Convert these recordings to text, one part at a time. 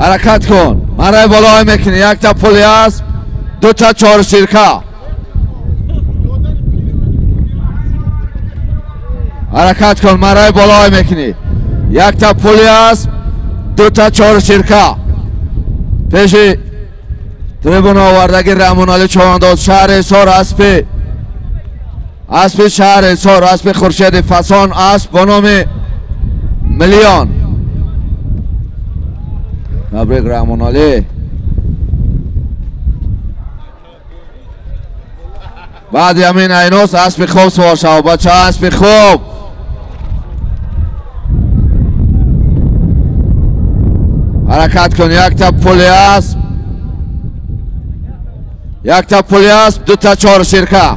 Ҳаракат кун. Мараи болоҳо мекунӣ. Якта пули асп, дута чорширка. Ҳаракат кун, мараи болоҳо мекунӣ. Якта пули асп, дута чорширка. Пеши трибуна овардаги Раҳмоналӣ Човандоз, шаҳри Ҳисор, аспи шаҳри Ҳисор, аспи Хуршеди Фасон, асп бо номи Миллион. Табрик, Раҳмоналӣ. Баъди ҳамин айнос аспи хуб сувор шав, бача, аспи хуб. Ҳаракат кун, якта пули асп, якта пули асп, дута чорширка.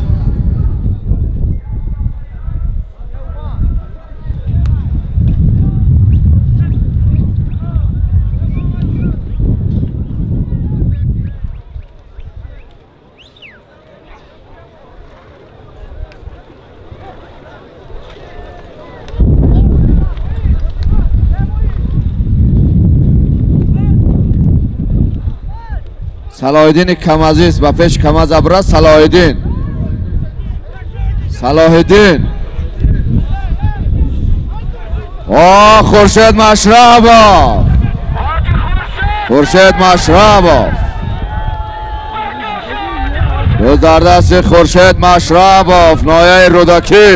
Салоҳиддини Камазиз ба пеш Камаз абра. Салоҳиддин, Салоҳиддин. О, Хуршед Машрабов, Хуршед Машрабов. Рӯз дар дасти Хуршед Машрабов, ноҳияи Рӯдакӣ.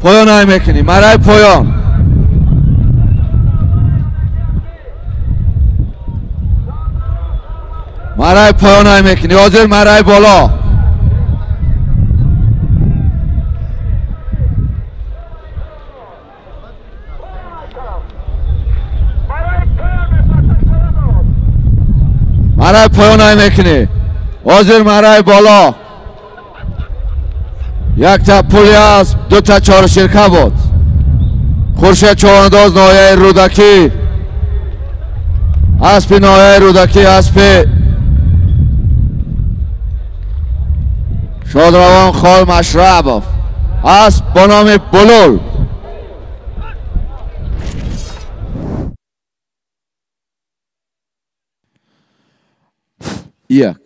Поён ай мекунӣ, марай поён. Марай поён ай мекунӣ, ҳозир марай боло. Марай поён ай мекунӣ, ҳозир марай боло. Якта пули асп, дута чорширка буд. Хуршед Човандоз, ноҳияи Рӯдакӣ. Аспи ноҳияи Рӯдакӣ, аспи шодравон Хол Машрабов, асп бо номи Булул. Як.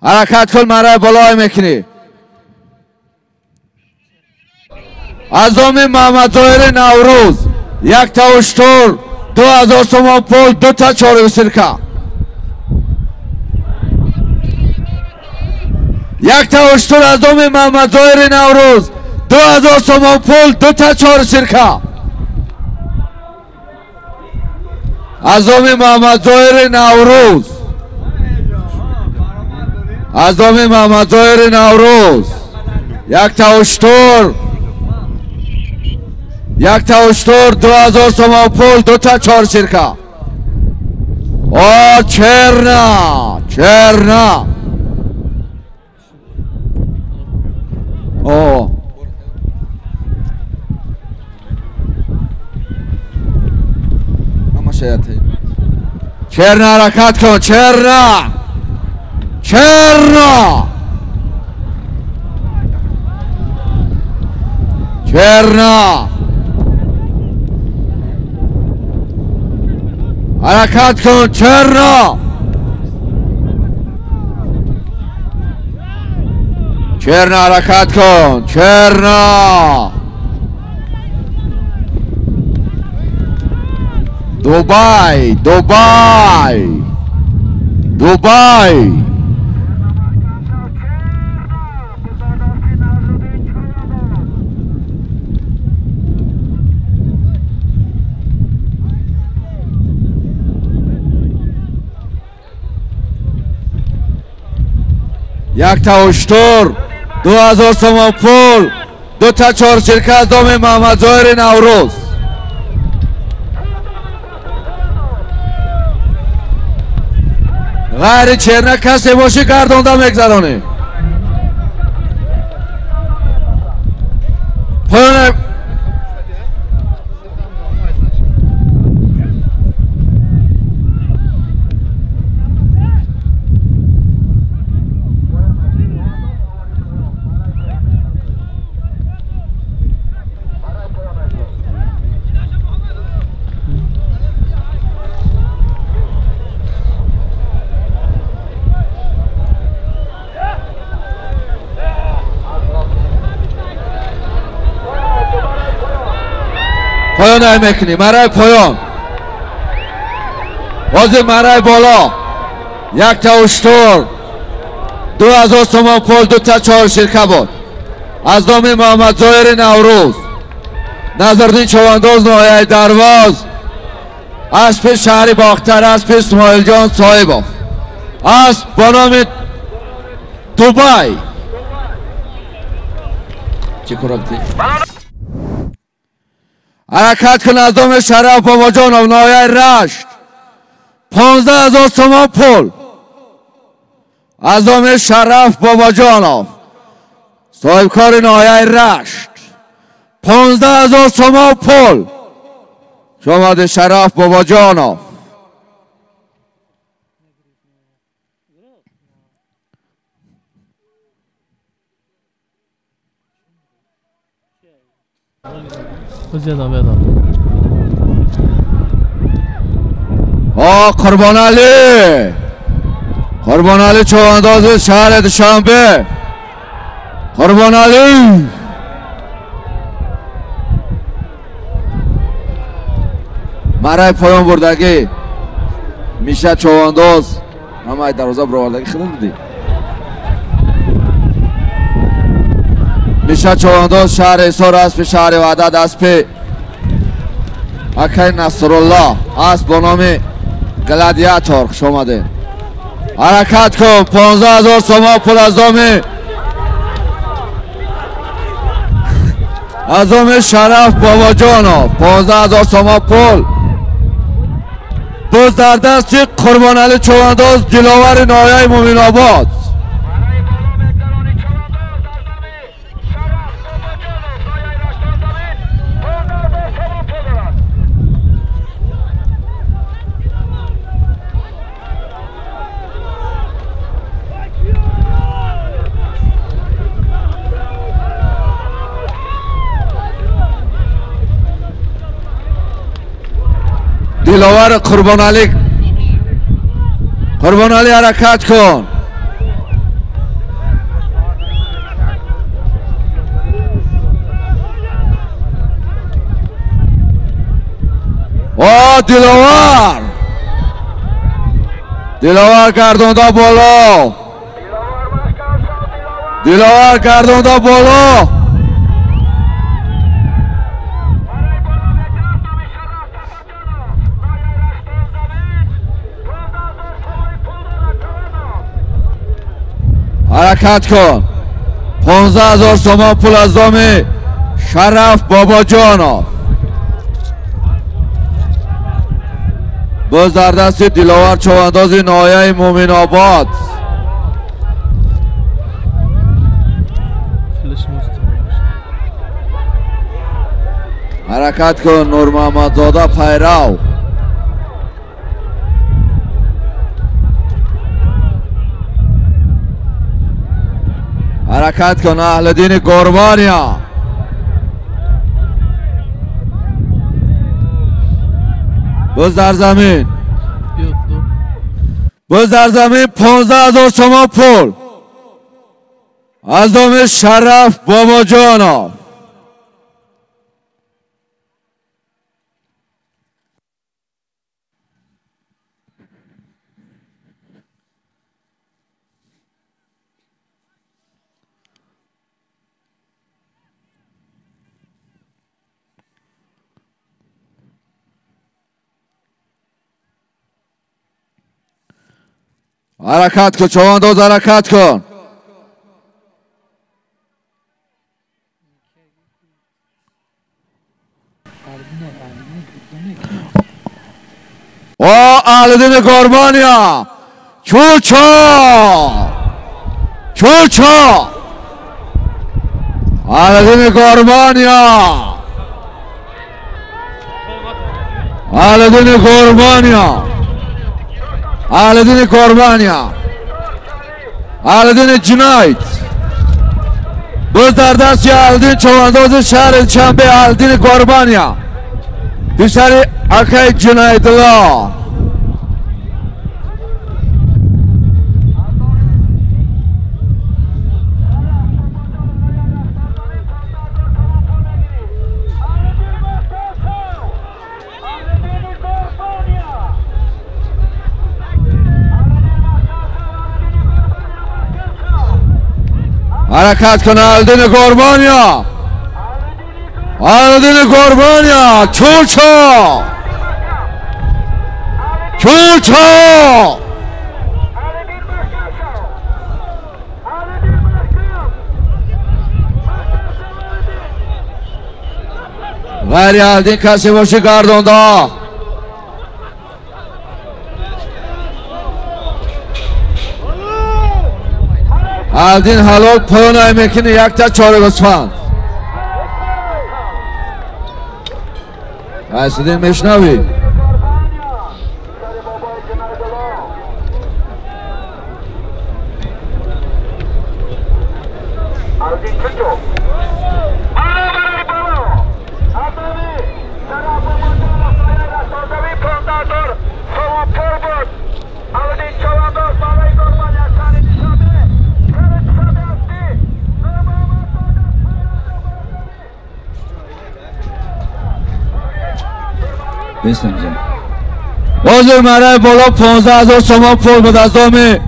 Ҳаракат кун, мараи болоҳо мекунӣ. Аз номи Маҳаммадзоҳири Наврӯз, якта уштур, 2000 сомон пул, дута чорсирка. Якта уштур аз номи Маҳаммадзоҳири Наврӯз, 2000 сомон пул, дута чорсирка. Аз номи Маҳаммадзоҳири Наврӯз, аз номи Маҳаммадзоҳири Наврӯз, якта уштур, якта уштур, 2000 сомон пул, дута чорширка. О, черна, черна. О, черна, ҳаракат кун, черна, черна, черна. Ҳаракат кун, черно. Черно, ҳаракат кун, черно. Дубай, Дубай, Дубай. Якта уштур, 2000 сомон пул, дута чорширка аз номи Маҳаммадзоҳири Наврӯз. Ғайри черна касе бошӣ, гардонда мегзаронӣ. Поён. Поён ай мекунӣ, мараи поён. Ҳозир мараи боло. Якта уштур. 2000 сомон пул, дута чор ширка буд. Аз номи Муҳаммадзоҳири Наврӯз. Назриддин Човандоз ноҳияи Дарвоз. Аспи шаҳри Бохтар, аспи Исмоилҷон Соҳибов. Асп бо номи Дубай. Чӣ кӯрабдӣ? Ҳаракат кун аз номи Шараф Бобоҷонов ноҳияи Рашт. 15000 сомон пул. Аз номи Шараф Бобоҷонов соҳибкори ноҳияи Рашт. 15000 сомон пул. Шомади Шараф Бобоҷонов. Қурбоналӣ, Қурбоналӣ човандози шаҳри Душанбе. Қурбоналӣ мараи поён бурдагӣ Миша човандоз ҳамаи дарвоза бировардагӣ худат будӣ. Миша човандоз шаҳри Ҳисор, аспи шаҳри Ваҳдат, аспи акай Насруллоҳ, асп бо номи Гладиатор. Хуш омадед. Ҳаракат кун. 15000 сомон пул аз номи Шараф Бобоҷонов. 15000 сомон пул. Боз дар дасти Қурбоналӣ Човандоз Диловари ноҳияи Муъминобод. Диловар Қурбоналӣ, Қурбоналӣ ҳаракат кун. О, Диловар, Диловар гардонда боло, Диловар гардонда боло. Ҳаракат кун. 15000 сомон пул аз номи Шараф Бобоҷонов. Боз дар дасти Диловар човандози ноҳияи Муъминобод. Ҳаракат кун Нурмуҳаммадзода Пайрав. Ҳаракат кун Аҳлиддини Қурбония. Боз дар замин, боз дар замин. 15000 сомон пул аз номи Шараф Бобоҷонов. Ҳаракат кун човандоз, ҳаракат кун. О, Аҳлиддини Қурбония. Чӯчо, Чӯчо, Аҳлиддини Қурбония, Аҳлиддини Қурбония, Аҳлиддини Қурбония, Аҳлиддини Ҷиноят. Боз дар дасти Аҳлиддин човандози шаҳри Душанбе, Аҳлиддини Қурбония, писари акай Ҷиноятулло. Ҳаракат кун Алдини Қурбония. Алдини Қурбония. Чучо. Чучо. Ғайри Алдин касе боши гардонда. Алдин ҳалол поёнай мекунӣ якта чори гӯсфанд. Айсудин мешнавӣ? Ҳозир мараи боло 15 000 сомон пул буд аз доми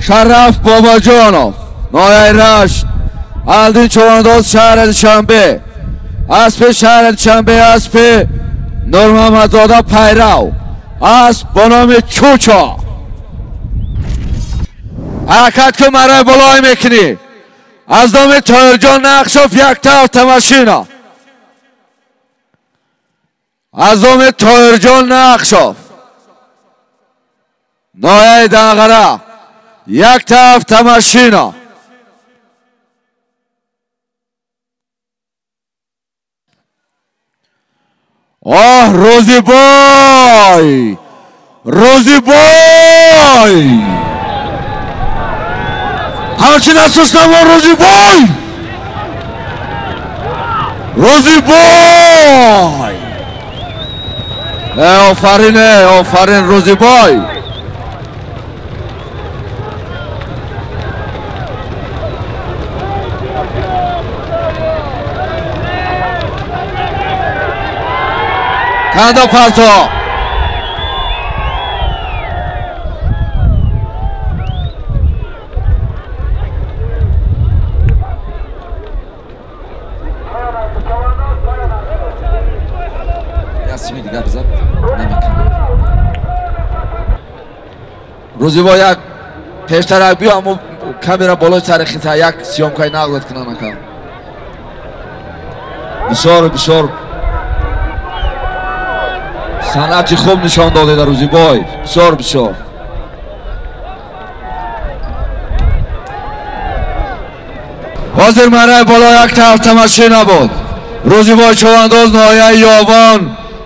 Шараф Бобоҷонов, ноҳияи Рашт. Алдин Човандоз, шаҳри Душанбе. Аспи шаҳри Душанбе, аспи Нурмуҳаммадзода Пайрав, асп бо номи Чучо. Ҳаракат кун, мараи болои мекунӣ. Аз номи Тоҳирҷон Нақшов якта автомашина. Аз номи Тоҳирҷон Нақшов, ноҳияи Данғара, якта автомашина. Оҳ, Рӯзибой! Рӯзибой! Ҳамчин асоснамо Рӯзибой! Рӯзибой! Офарин, офарин Рӯзибой! Канда парто. Ясми дигар бизад намекунад. Рӯзибой як пештарак биё, аммо камера болои сари хита як съёмкаи нағлат кунам ака. Бисёр бисёр санъати хуб нишон додеда Рӯзибой. Бисёр бисёр. Ҳозир мараи боло якта автомашина буд. Рӯзибой Човандоз, ноҳияи Ёвон,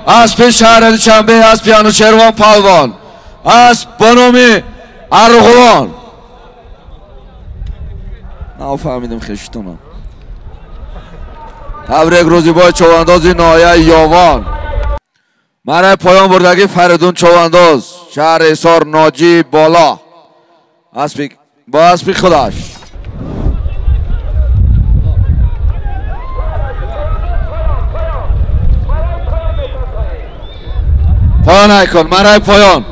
аспи шаҳри Душанбе, аспи Анушервон Палвон, асп бо номи Арғувон. Нафаҳмидем хештонам. Табрик Рӯзибой Човандози ноҳияи Ёвон. Мараи поён бурдагӣ Фаридун Човандоз, шаҳри Ҳисор, Ноҷӣ боло, аспи бо аспи худаш. Поён айкун, мараи поён.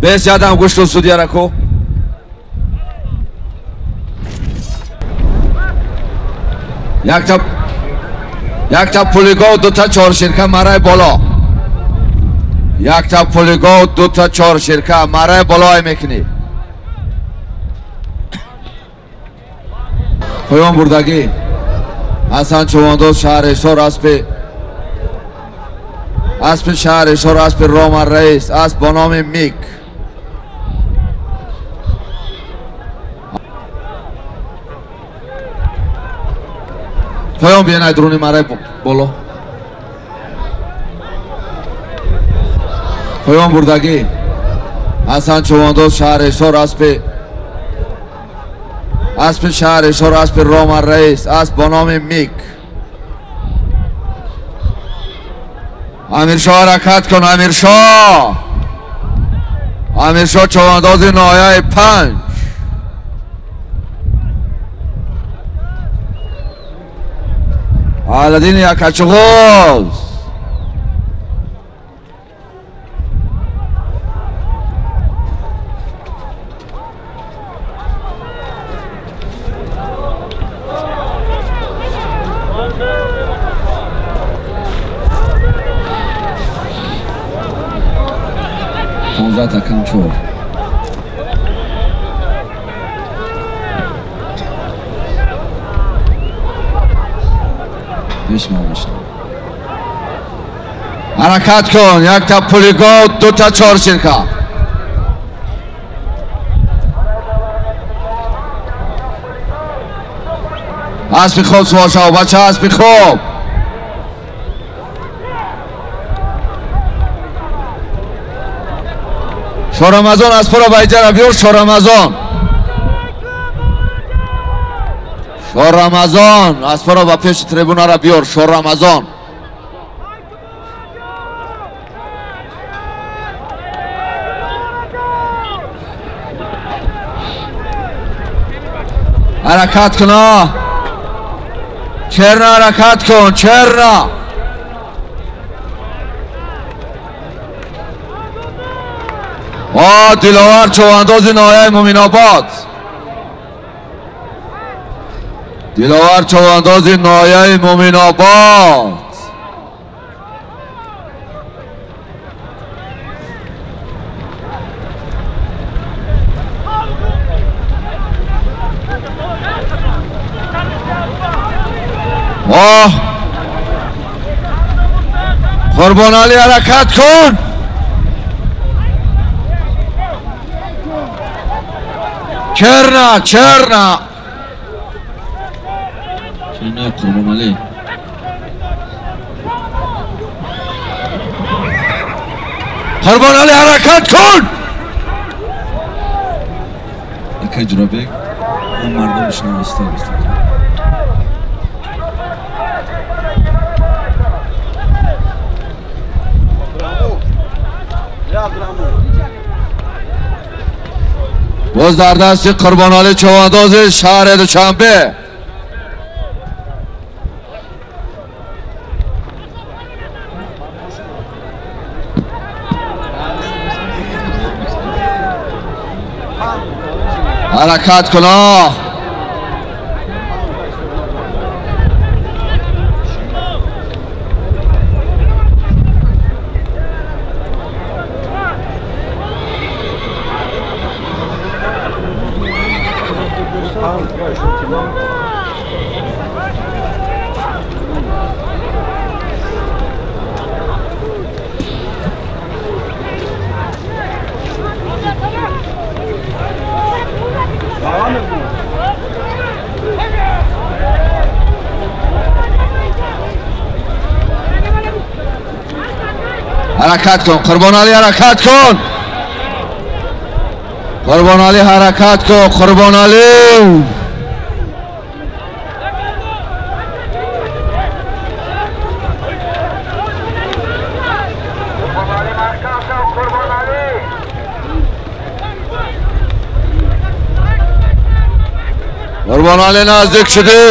Бес ядам гӯшту судьяраку. Якта пулигов, дута чорширка марай боло. Якта пулигов, дута чорширка марай боло мекунӣ. Поён бурдагӣ Ҳасан Чувандоз, шаҳри Ҳисор, аспи шаҳри Ҳисор, аспи Роман Раис, асп бо номи Мик. Поён биён, ай дуруни марай боло. Поён бурдагӣ. Ҳасан Чувандоз шаҳри Ҳисор аспи шаҳри Ҳисор аспи Роман Раис асп бо номи Мик. Амиршоҳ ҳаракат кун Амиршоҳ. Амиршоҳ чувандози ноҳияи 5. Аладдин Якачуғуз. Такам 4. Ҳаракат кун, якта пули гов, дута 4 ширка. Аспи хуб сувор шав, бача, аспи хуб. Шорамазон аспро ба иҷара биёр, Шорамазон. Шорамазон аспро ба пеши трибунара биёр, Шорамазон. Ҳаракат кун, черна ҳаракат кун, черна. Диловар чувандози ноҳияи Муминобод. Диловар чувандози ноҳияи Муминобод. Қурбоналӣ ҳаракат кун. Черна, черна. Черна Қурбоналӣ. Қурбоналӣ ҳаракат кун. Акай Ҷурабек, он мардум шиноста. Боз дар дасти Қурбоналӣ чувандози шаҳри Душанбе. Ҳаракат кун. Ҳаракат кун Қурбоналӣ, ҳаракат кун Қурбоналӣ, ҳаракат кун Қурбоналӣ. Қурбоналӣ наздик шудӣ.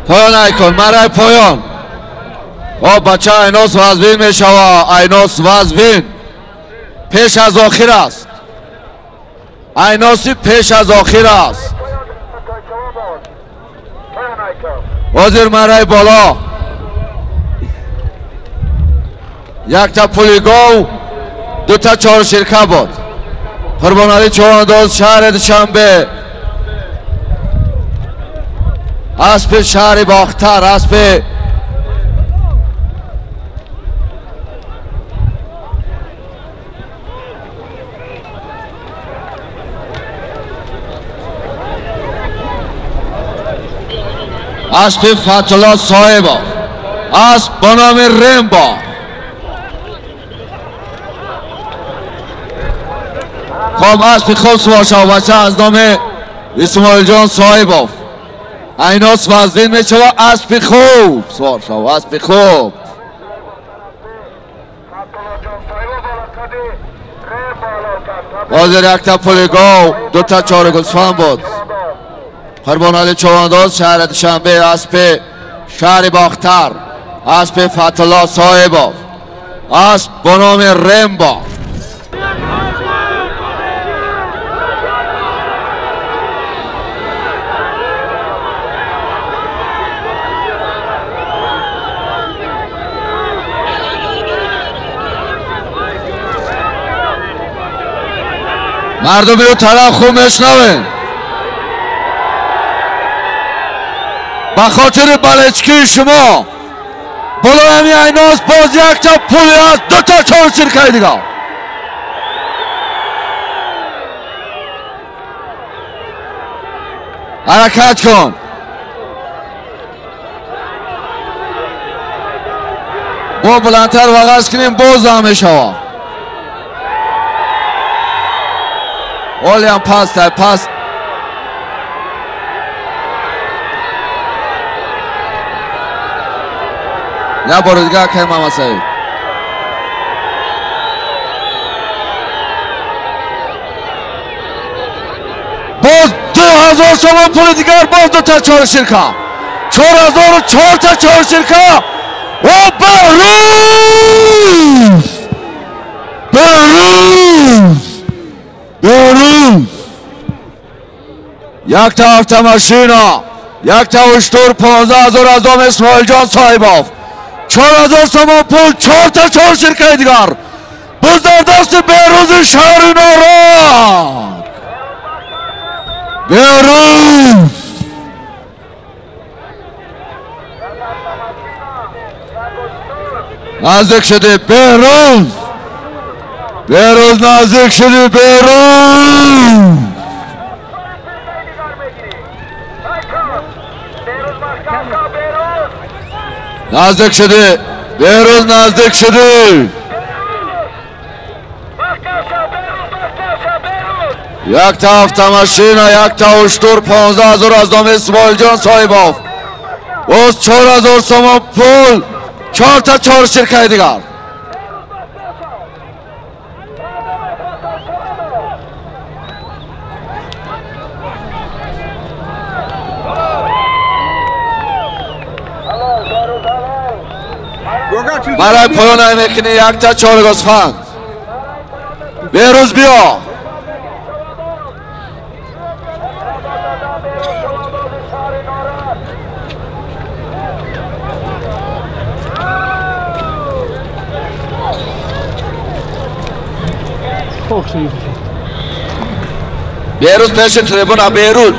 Поён айкон, марай поён. О бача, айнос вазвин мешава, айнос вазвин. Пеш аз охир аст. Айноси пеш аз охир аст. Ҳозир марай боло. Якта пули гов, 2 تا 4 شرکه بود. قربان علی چوبانداز شهر دوشنبه، اسب شهر باختر، اسب اسب فتح‌الله صاحبا، اسب با نام رمبا. خب اسب خوب سوار شو بچه از نام اسماعیل جان صاحباف. ایناس وزین میشه اسب خوب سوار شو، اسب خوب. حاضر یک تا پل گاو، 2 تا 4 گوسفند بود. قربان علی چوبانداز شهر دوشنبه، اسب شهر باختر، اسب فتح‌الله صاحباف، اسب با نام رمبا. مردم او طرف خوب میشنوین، به خاطر بلچکی شما بالا همی ایناس باز 1 تا پولی هست، 2 تا 4 شرکه دیگه. حرکت کن. با بلندتر وغز کنیم باز هم میشوه. هم پس پس نه بار دیگه که محمد سعید. باز 2000 سومان پول دیگر، باز 2 تا 4 شرکه، 4004 تا 4 شرکه. و بهروز بهروز بهروز 1 تا 7 ماشینا، 1 تا اشتر، 15000 از دام اسماعیل جان صاحباف، 4000 سومان پول، 4 تا 4 شرکه دیگر. باز در دست بهروز شهر نارک. بهروز نزدیک شده، بهروز بهروز نزدیک شده، بهروز نزدیک شده، بهروز نزدیک شده. 1 تا 7 ماشینا، 1 تا اشتر، 15000 از دام اسماعیل جان صاحباف، باز 4000 سومان پول، 4 تا 4 شرکه دیگر. برای پایان میکنی 1 تا 4 گوسفند. بهروز بیا. بهروز پیش تریبون، بهروز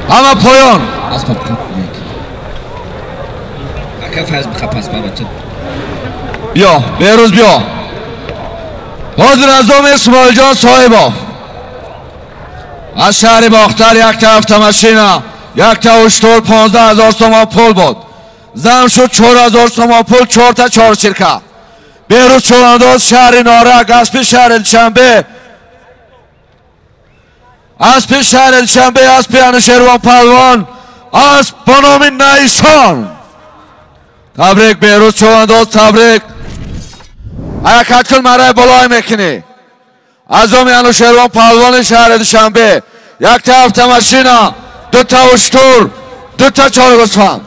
همه پایان. بیا بهروز بیا. حاضر از دام اسماعیل جان صاحباف، از شهر باختر، 1 تا 7 ماشینا، 1 تا اشتر، 15000 سومان پول بود. زم شد 4000 سومان پول، 4 تا 4 شرکه. بهروز چوبانداز شهر نارک، اسب شهر دوشنبه، اسب شهر دوشنبه، اسب انوشیروان پهلوان، اسب با نام نیسان. تبریک بهروز چوبانداز، تبریک. حرکت کن، مرای بالای میکنی. از دام انوشیروان پهلوان شهر دوشنبه، 1 تا 7 ماشینا، 2 تا اشتر، 2 تا 4 گوسفند.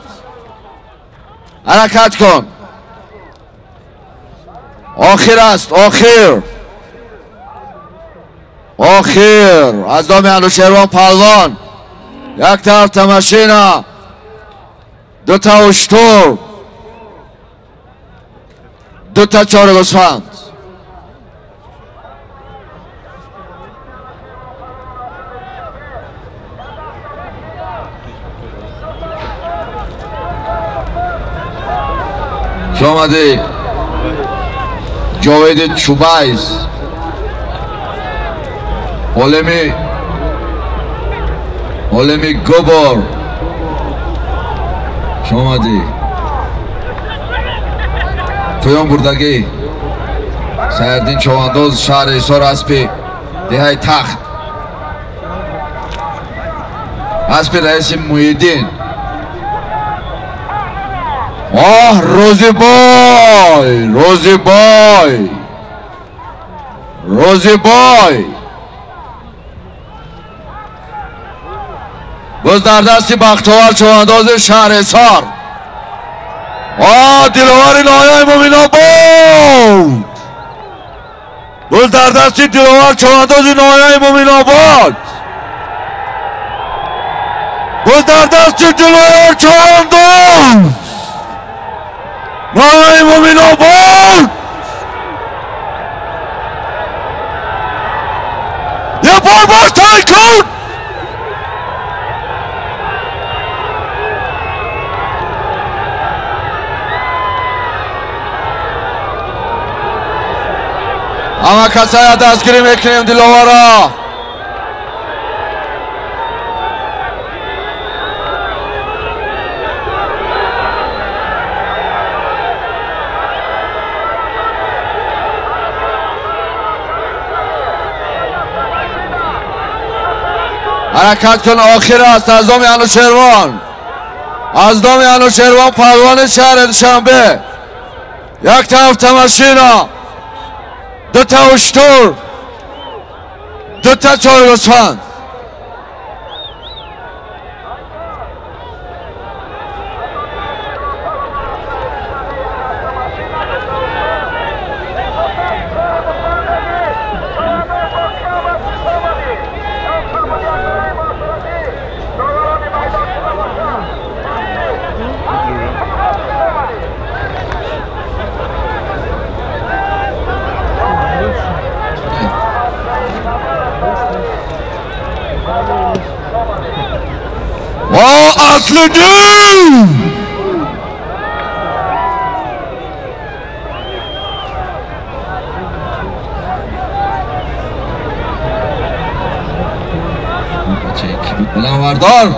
حرکت کن. آخر است، آخر. Охир аз доми Анушервон Палвон як тараф тамашина, дута уштур, дута чори гӯсфанд. Омадӣ Ҷовиди Чубайс, олеми Губор омадӣ, поён бурдагӣ Сайярдин Човандоз, шаҳри Ҳисор, аспи деҳаи Тахт, аспи раиси Муҳиддин. Оҳ, Рӯзибой, Рӯзибой, Рӯзибой боз дар дасти Бахтовар Човандози шаҳри Ҳисор. Оҳ, Диловари ноҳияи Муминобод боз дар дасти Диловар Човандози ноҳияи Муминобод, боз дар дасти Диловар Човандоз ноҳияи Муминобод. Як бор боз тай кун. Ҳама касая дастгирӣ мекунем Диловара. Ҳаракат кун, охир аст аз доми Анушервон, аз доми Анушервон Палвони шаҳри Душанбе. Як тараф тамашина, дута уштур, дута чори гӯсфанд. Аслиддин! Баландвардор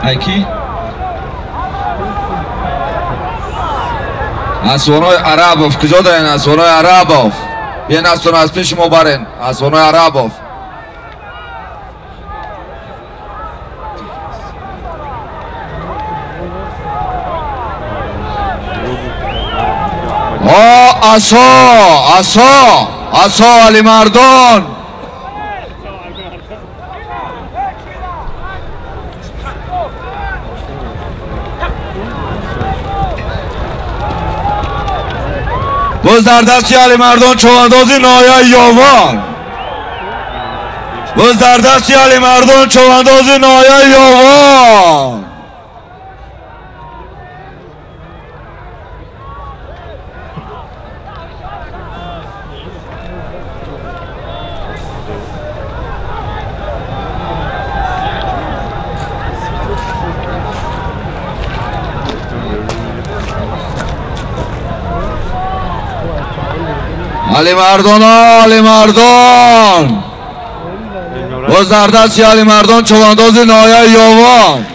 Айки? Асонои Арабов куҷо даен? Асонои Арабов биен, асон аз пеши мо барен. Асонои Арабов о асо, асо, асо Алимардон. Боз дар дасти Алимардон Човандози ноҳияи Ёвон, боз дар дасти Алимардон Човандози ноҳияи Ёвон. Алимардон, Алимардон боз дар дасти Алимардон Човандози ноҳияи Ёвон.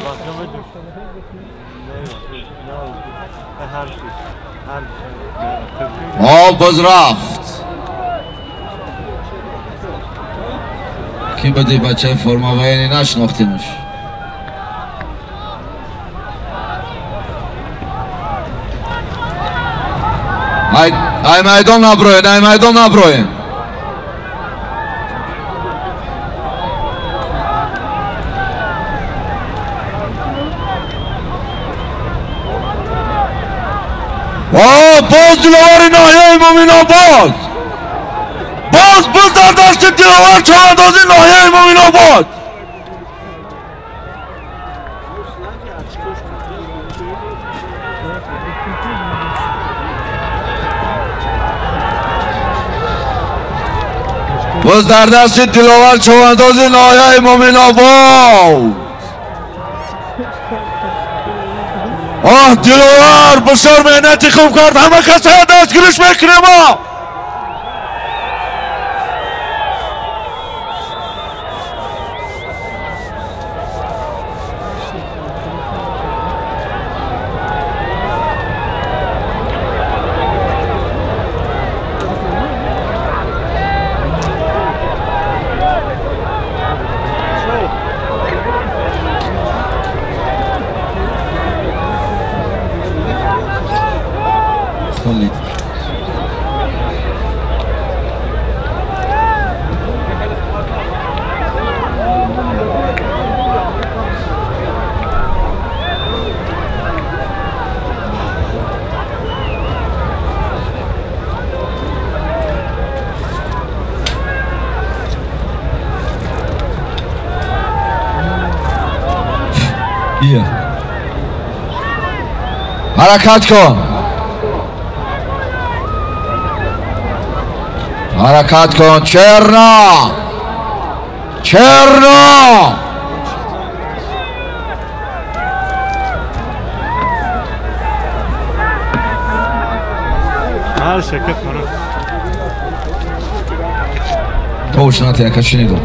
Об боз рафт. Ки буди бачаи формавайни нашинохтимаш. Ай майдон наброен, ай майдон наброен. Боз Диловари ноҳияи Муъминобод. Боз буз дар дасти Диловар чавандози ноҳияи Муъминобод. Боз дар дасти Диловар чавандози ноҳияи Муъминобод. Оҳ, Диловар бисёр меҳнати хуб кард. Ҳама касая дастгириш мекунем. Ҳаракат кун. Ҳаракат кун. Черно. Черно. Точно ты, я шунидам.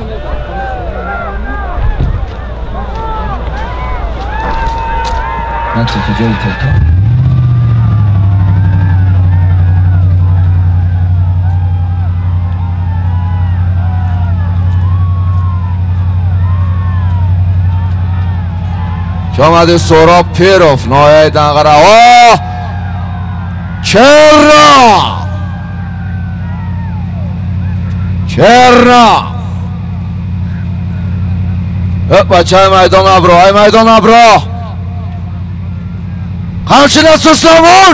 Омади Сӯроб Пиров, ноҳияи Данғара. О! Черно! Черно! Бачаи майдон абро, ай майдон абро! Қамчина суснамон!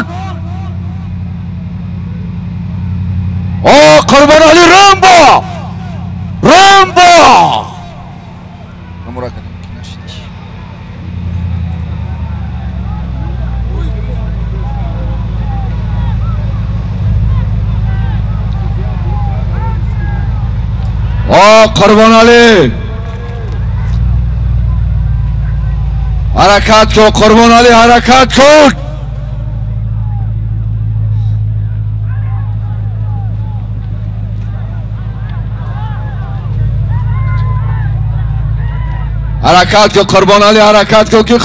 О, Қурбонали Рамбо! Рамбо! О, Қурбонали! Ҳаракат кун, Қурбонали, ҳаракат кун! Ҳаракат кун, Қурбонали, ҳаракат кун, ки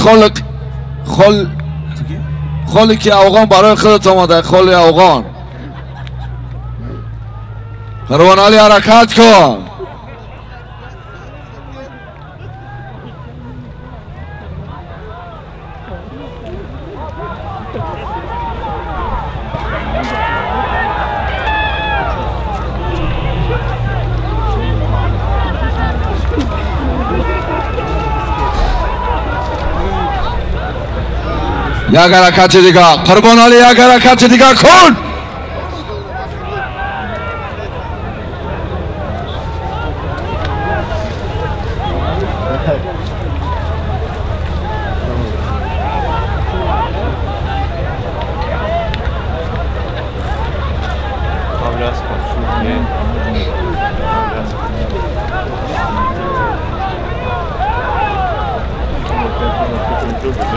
холи ки афғон барои худат омада, холи афғон. Қурбонали, ҳаракат кун! Як ҳаракати дигар, Қурбонали, як ҳаракати дигар кун!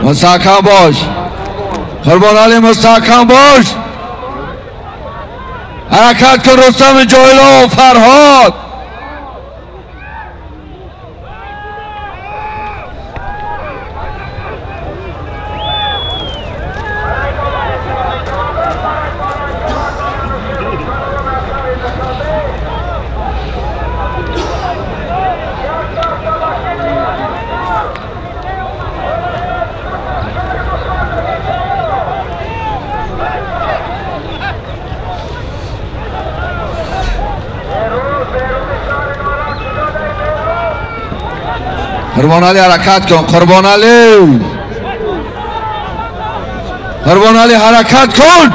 Мустаҳкам бош, Қурбонали, мустаҳкам бош. Ҳаракат кун, Рустами Ҷоилов, Фарҳод. Қурбоналӣ ҳаракат кун, Қурбоналӣ. Қурбоналӣ ҳаракат кун.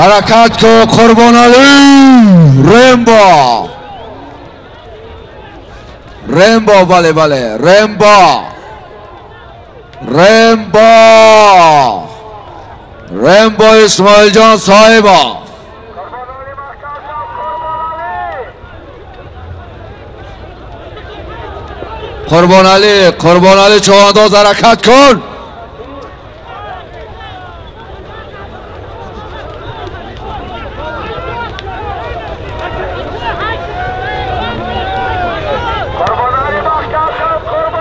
Ҳаракат кун Қурбоналӣ. Рембо. Рембо, бале, бале. Рембо. Рембо. Рембо Исмоилҷон Соҳибов. Қурбоналӣ, Қурбоналӣ човандоз ҳаракат кун.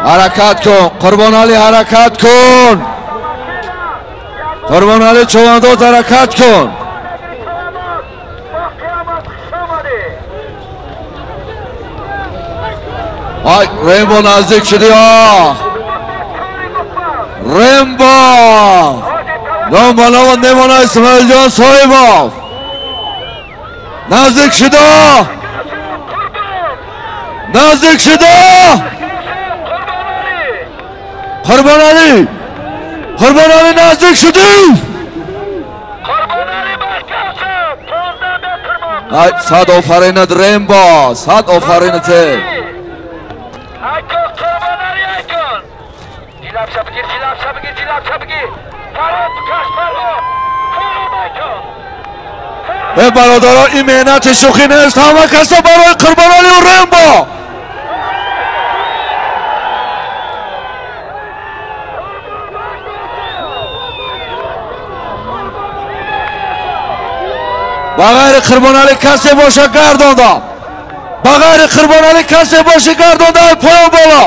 Ҳаракат кун, Қурбоналӣ ҳаракат кун. Қурбоналӣ човандоз ҳаракат кун. Ай, Рембо наздик шуди. Рембо. Ном ба номат мемона Исмоилҷон Соҳибов. Наздик шуда. Наздик шуда. Қурбоналӣ. Қурбоналӣ наздик шудӣ. Ай, сад офаринат Рембо, сад офаринат. Э бародарон, ин меҳнати шӯхӣ нест. Ҳама касо барои Қурбоналию Рембо. Ба ғайри Қурбоналӣ касе боша гардонда. Ба ғайри Қурбоналӣ касе боша гардонда поён боло.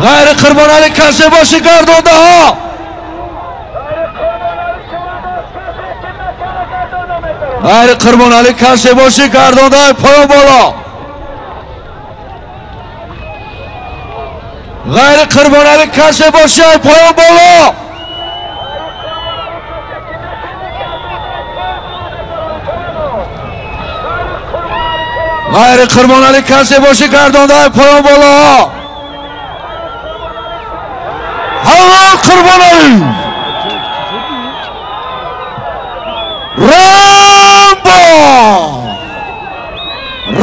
Ғайри Қурбоналӣ касе боши гардондаҳо. Ғайри Қурбоналӣ касе боши гардонда поён боло. Ғайри Қурбоналӣ касе боши поён боло. Ғайри Қурбоналӣ касе боши гардонда поён боло. Ҳалол Қурбоналӣ. Рембо.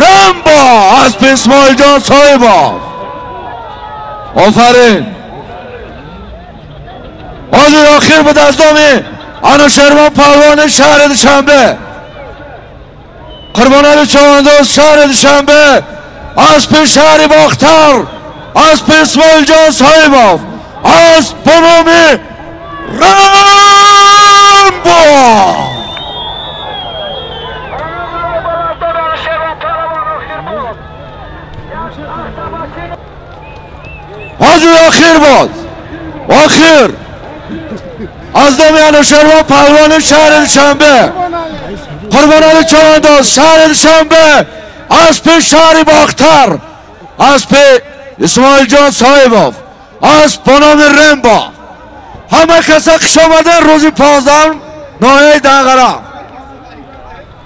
Рембо аспи Исмоилҷон Соҳибов. Офарин. Ҳозир охир буд аз номи Анушервон палвони шаҳри Душанбе. Қурбоналӣ човандоз шаҳри Душанбе, аспи шаҳри Бохтар, аспи Исмоилҷон Соҳибов, асп бо номи Рембо. Ҳозир охир буд. Охир. Аз номи Анушервон палвони шаҳри Душанбе, Қурбоналӣ човандоз шаҳри Душанбе, аспи шаҳри Бохтар, аспи Исмоилҷон Соҳибов, асп бо номи Рембо. Ҳама каса хуш омаден рӯзи 15 ноҳияи Данғара.